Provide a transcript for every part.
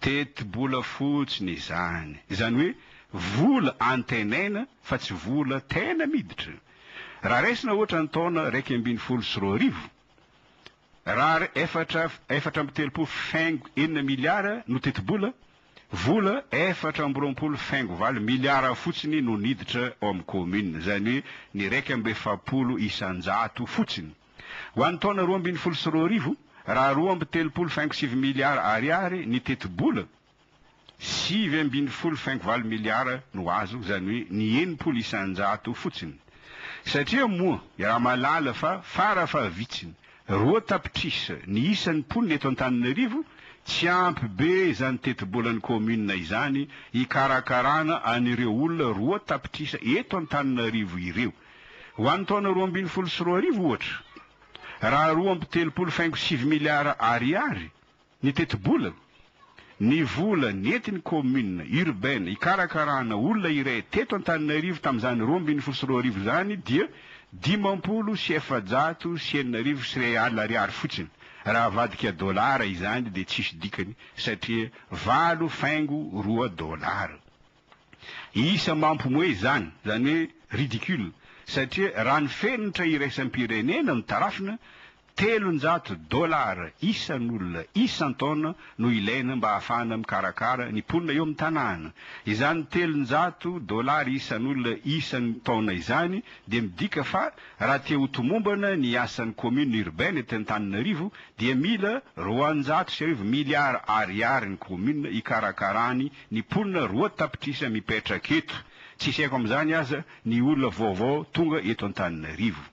Tetibola fotsiny izany. Izany hoe vola antenaina fa tsy vola tena miditra. Raha raisina ohatra ny taona 2011, raha efatra 34 faingo 6 miliara no tetibola, vola 24 faingo 8 miliara fotsiny no niditra ao amin'ny commune, izany hoe ny 41% fotsiny. Ho an'ny taona 2012, raha 32 faingo 9 miliara ariary ny tetibola, 19 faingo 8 miliara no azo, izany hoe ny 60% fotsiny. Satria moa raha mahalala fa farafahavitsiny 2 tapitrisa ny isan'ny mponina eto Antananarivo, tsy ampy be izany tetibolan'ny commune izany hikarakarana an'ireo olona 2 tapitrisa eto Antananarivo ireo. Ho an'ny taona 2012 ohatra, raha 32 faingo 9 miliara ariary ny tetibola, ny vola nentin'ny commune urbaine hikarakarana olona iray teto Antananarivo tamin'izany 2012 izany dia 650 600 ariary fotsiny. Raha avadika dolara izany dia tsisy dikany satria 8 faingo 2 dolara. Isa mampimoe izany, izany hoe ridicule, satria raha ny fenitra iraisam-pirenena no tarafina, 300 dolara isan'olona isan-taona no ilaina mba hahafahana mikarakara ny mponina eo amin'ny tanàna. Izany 300 dolara isan'olona isan-taona izany dia midika fa raha te ho tomombana ny asan'ny commune urbaine eto Antananarivo dia mila 1200 miliara ariary ny commune hikarakarany ny mponina 2 tapitrisa mipetraka eto. Tsisy haiko amin'izany aza ny olona vaovao tonga eto Antananarivo.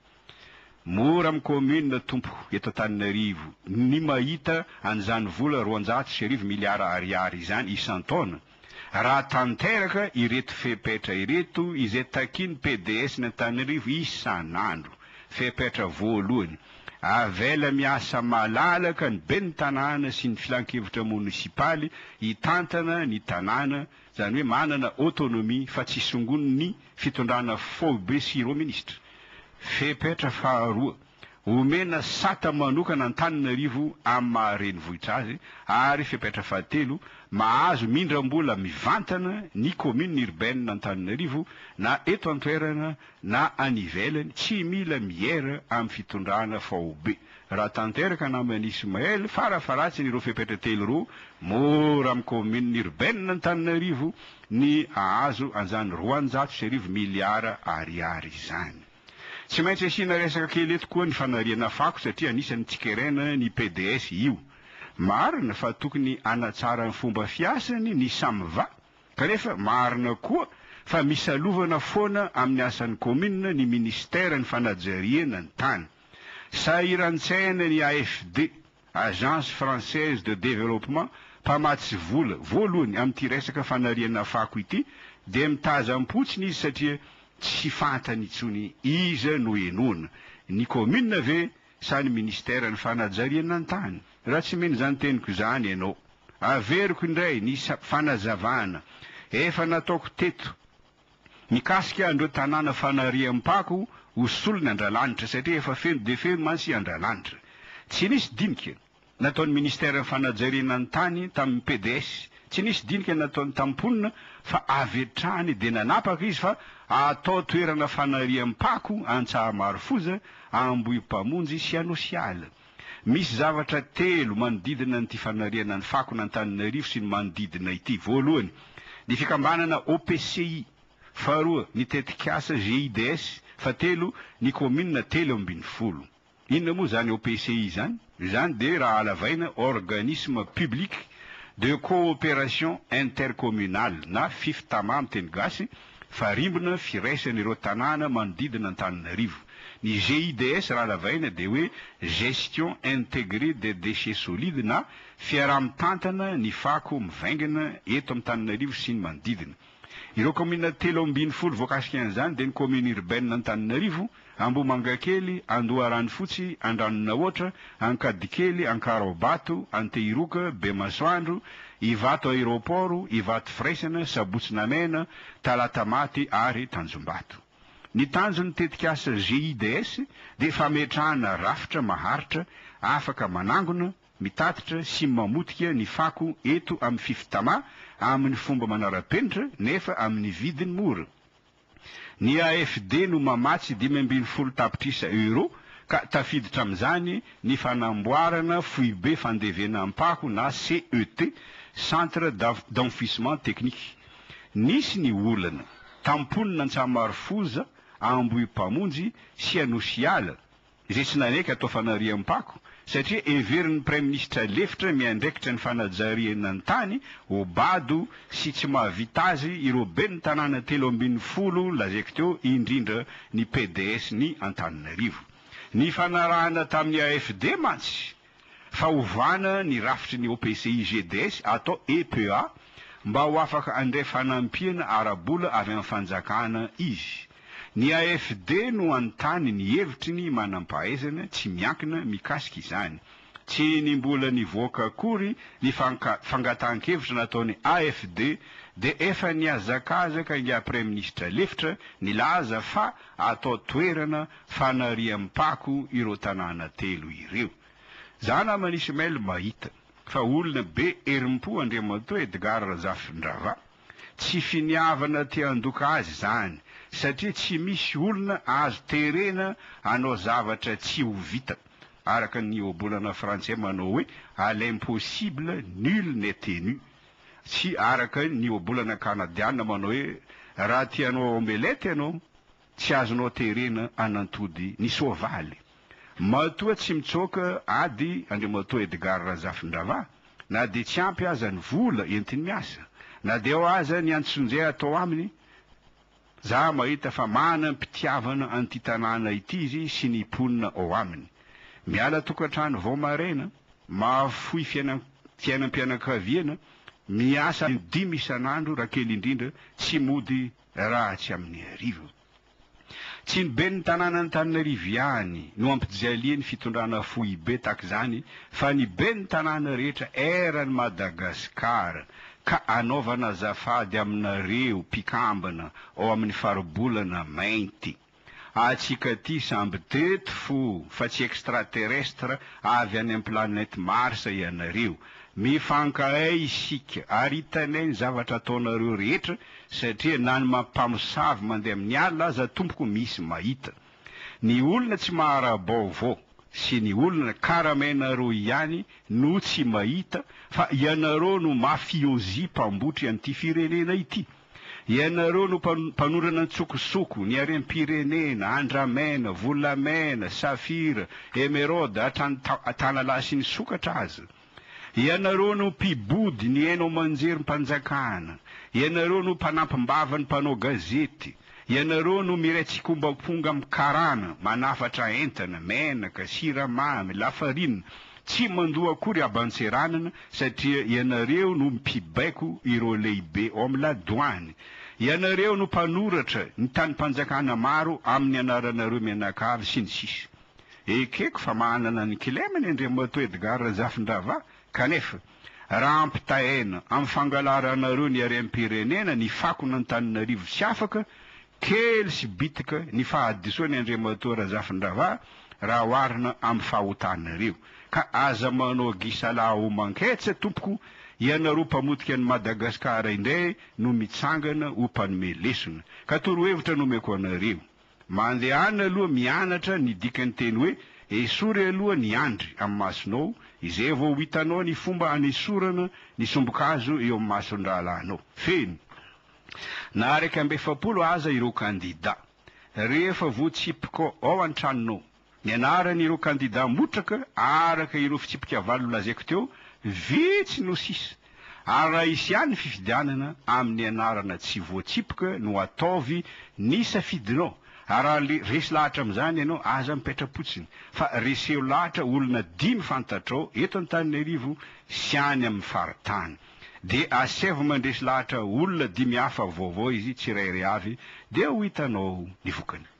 Mora amin'ny commune tompoko eto Antananarivo ny mahita an'izany vola 1200 miliara ariary izany isan-taona raha tanteraka ireto fepetra ireto izay takian'ny PDS ny Antananarivo isan'andro. Fepetra voalohany, avela miasa malalaka ny ben'ny tanàna sy ny filankevitra monisipaly hitantana ny tanàna, izany hoe manana autonomie fa tsy songonin'ny fitondrana foibe sy ireo minisitra. Fepetra faharoa, omena sata manokana Antananarivo amin'ny maha renivohitra azy, ary fepetra fahatelo, mahazo mindram-bola mivantana ny commune urbaine Antananarivo na eto an-toerana na any ivelany, tsy mila miera amin'ny fitondrana faobe. Raha tanteraka naman'i Ismaël, farafaharatsiny ireo fepetra telo ireo, mora amin'ny commune urbaine Antananarivo ny hahazo an'izany 1200 miliara ariary izany. Tsy maintsy asiana resaka kely eto koa ny fanariana fako satria anisan'ny tsikeraina ny PDS io. Marina fa tokony hanatsara ny fomba fiasany ny Samva kanefa marina koa fa misalovana foana amin'ny asan'ny commune ny ministère ny fanajariana ny tany. Sahiran-tsaina ny AFD, Agence Française de Développement, mpamatsy vola voalohany amin'ity resaka fanariana fako ity dia mitazam-potsiny izy satria tsy fantany intsony iza no henoina, ny commune ve sa ny ministère ny fanajariana ny tany? Raha tsy mino izany teniko izany ianao, averiko indray ny fanazavana efa nataoko teto mikasika an'ireo tanàna fanariam-pako ho solony Andralanitra satria efa feno dia feno mantsy Andralanitra. Tsy nisy dinika nataon'ny ministeran'ny fanajariana ny tany tamin'ny PDS, tsy nisy dinika nataony tamin'ny mponina fa avy hatrany dia nanapaka izy fa atao toerana fanariam-pako Antsahamarofoza, Ambohipamonjy sy Anosiala. Misy zavatra telo manodidina an'ity fanariana ny fakon'Antananarivo sy ny manodidina ity. Voalohany, ny fikambanana OPCI. Faharoa, ny tetikasa GIDS. Fahatelo, ny kaominina 13. Inona moa izany OPCI izany? Izany dia raha halavaina Organisme Public de Coopération Intercommunale na Fiftama amin'ny teny gasy, farimbona firaisan'ireo tanàna manodidina Antananarivo. Ny GIDS raha halavaina dia hoe Gestion Intégrée des Déchets Solides na fiaraha-mitantana ny fako mivaingana eto Antananarivo sy ny manodidina. Ireo kaominina 13 voakasika an'izany dia ny commune urbaine Antananarivo, Ambohimangakely, Andoharanofotsy, Andranonahoatra, Ankadikely, Ankaraobato, Antehiroka, Bemasoandro, Ivato Aéroport, Ivato Firaisana, Sabotsy Namehana, Talatamaty ary Tanjombato. Ny tanjon'ny tetikasa GIDS dia fametrahana rafitra maharitra afaka manangona. mitatitra sy mamotika ny fako eto amin'ny Fiftama amin'ny fomba manara-penitra nefa amin'ny vidiny mora. Ny AFD no mamatsy 15 tapitrisa euros ka tafiditra amin'izany ny fanamboarana foibe fandevenam-pako na CET, Centre d'enfouissement technique. Nisy ny olana tamponina Antsahamarofoza, Ambohipamonjy sy Anosiala izay tsy nanaiky atao fanariam-pako satria heverin'ny praiminisitra lefitra miandraikitra ny fanajariana ny tany ho bado sy tsy mahavita azy ireo ben'ny tanàna 13 lazaiko teo indrindra ny pds ny Antananarivo. Nifanarahana tamin'ny AFD mantsy fa ovana ny rafitry ny OPCIGDS atao EPA mba ho afaka handray fanampiana ara-bola avy amin'ny fanjakana izy. Ny AFD no hanontany ny hevitry ny manam-pahaizana tsy miankina mikasika izany. Tsy ny mbola nivoaka akory ny fangatahan-kevitra nataon'ny AFD dia efa nihazakazaka ingahy Praiminisitra lefitra nilaza fa atao toerana fanariam-pako ireo tanàna telo ireo. Za naman'i Ismail mahita fa olona be herim-po Andriamatoa Edgard Razafindravaha. Tsy finiavana te handoka azy izany satria tsy misy olona azo terena hanao zavatra tsy ho vita, araka ny ohabolana frantsay manao hoe à l'impossible nul n'est tenu, sy araka ny ohabolana kanadiana manao hoe raha te hanao omelette ianao tsy azonao terena hanantody ny soavaly. Matoa tsy mitsoaka ady Andriamatoa Edgard Razafindravaha, na dia tsy ampy aza ny vola entiny miasa, na dia ao aza ny antsonjay atao aminy, za mahita fa manam-pitiavana an'ity tanàna ity izy sy ny mponina ao aminy. Miala tokantrano vao maraina, mahafoy fiainam-pianakaviana, miasa dimy isan'andro raha kely indrindra, tsy mody raha tsy amin'ny hariva. Tsy ny ben'ny tanàn'Antananarivo ihany no ampijalian'ny fitondrana foibe tahaka izany fa ny ben'ny tanàna rehetra eran'i Madagasikara ka anaovana azafady aminareo mpikambana ao amin'ny faribolana mainty. Atsika aty samby teto fo fa tsy extraterrestre avy any am planète Mars ianareo. Mifankahay isika ary hitanay ny zavatra ataonareo rehetra satria na ny mampamosavy mandeha amin'ny alina aza tompoko misy mahita. Ny olona tsy mahara-baovao sy ny olona karamainareo ihany no tsy mahita fa ianareo no mafiosi mpambotry an'ity firenena ity. Ianareo no mpanondrana an-tsokosoko ny harem-pirenena, andramena, volamena, safira, emeraude, hatrany tanalahy sy ny sokatra aza. Ianareo no mpibody ny haino aman-jerim-panjakana. Ianareo no mpanampim-bava ny mpanao gazety. Ianareo no miray tsikombakomba amin'ny karana, manafatra entana, menaka, siramamy, lafarinina. Tsy mandoa akory haban-tseranana satria ianareo no mpibaiko ireo lehibe ao amin'ny ladoany. Ianareo no mpanoratra ny tanim-panjakana maro amin'ny anaranareo mianakavy sy ny sisa. Ekeko fa manana ny kilemany Andriamatoa Edgard Razafindravaha kanefa raha ampitahaina amin'ny fangalaranareo ny harem-pirenena ny fakon'Antananarivo tsy afaka, kely sy bitika ny fahadisoan'i Andriamatoa Razafindravaha raha oharina amin'ny fahotanareo. Ka aza manao gisalahy homan-ketsa tompoko, ianareo mpamotika an'i Madagasikara indray no mitsangana ho mpanome lesona. Ka torohevitra nomeko anareo. Mandehana aloha mianatra ny dikan'ny teny hoe esory aloha ny andry amin'ny masonao izay vao ho hitanao ny fomba hanesorana ny sombin-kazo eo amin'ny mason-drahalahinao. Fehiny, na 41 aza ireo kandida, rehefa voatsipikao ao an-tranonao ny anaran'ireo kandida motraka araka ireo fitsipika valo nolazaiko teo, vitsy no sisa. Ary raha hisy ihany ny fifidianana amin'ny anarana tsy voatsipika no ataovy ny safidinao. Ary raha resy lahatra amin'izany ianao, aza mipetra-potsiny fa reseho lahatra olona dimy fantatrao eto Antananarivo sy any amin'ny faritany. Dia asaivo mandresy lahatra olona dimy hafa vaovao izy tsirairay avy dia ho hitanao ny vokany.